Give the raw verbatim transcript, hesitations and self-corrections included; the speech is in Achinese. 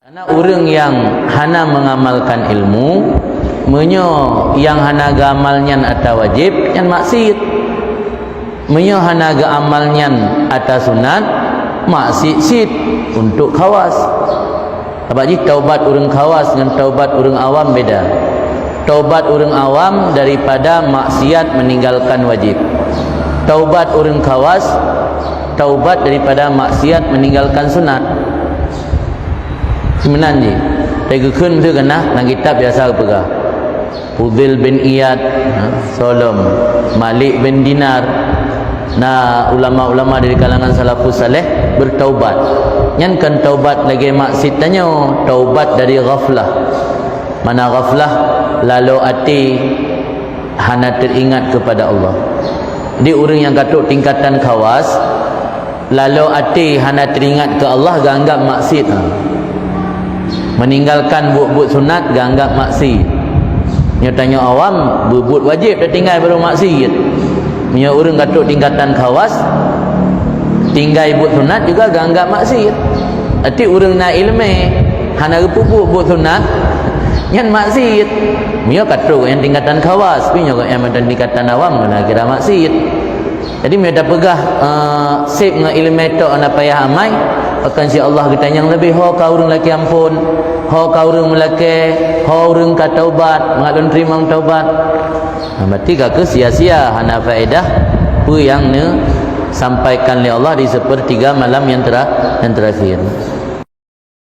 Karena ureuëng nyang hana mengamalkan ilmu, meunyoe nyang hana geuamal nyan ata wajéb, nyan maksiet. Meunyoe hana geuamal nyan ata sunat, maksiet cit untuk khawas. Sabab jih taubat ureuëng khawas ngon taubat ureuëng awam beda. Taubat ureuëng awam daripada maksiat meninggalkan wajéb. Taubat ureuëng khawas, taubat daripada maksiat meninggalkan sunat. Seumeunang jih, teugeukheun meusieu keunah lam kitab biasa geupeugah. Fudhil bin Iyad, ha, Solom, Malik bin Dinar. Na ulama-ulama dari kalangan salafus saleh bertaubat. Nyan kan taubat lagée maksiet tanyoe, taubat dari ghaflah. Mana ghaflah? Lalo até hana teringat kepada Allah. Jadi ureuëng nyang ka trok tingkatan khawas, lalo até hana teringat ke Allah, geuanggap maksiet. Ha. Meninggalkan buet-buet sunat geuanggap maksiet. Nyoe tanyoe awam, buet-buet wajéb tatinggai baru maksiet. Meunyoe ureuëng ka trok tingkatan khawas, tinggai buet sunat juga geuanggap maksiet. Tapi ureuëng na iéleumé, hana geupeubuet buet sunat, nyan maksiet. Meunyoe ka trok nyang tingkatan khawas, tapi nyoe nyang tingkatan awam, na kira maksiet. Jadi meunyoe tapeugah, eh, seb ngon iéleumé tok hana payah amai, akan si Allah geutanyong leubeh, ho ka ureuëng lakée amphon, ho ka ureuëng meulakée, ho ureuëng ka taubat, mangat lôn teurimong taubat. Nah, berarti ka keuh sia-sia, hana faedah peue nyang neusampaikan lé Allah di sepertiga malam yang tera-, yang terakhir.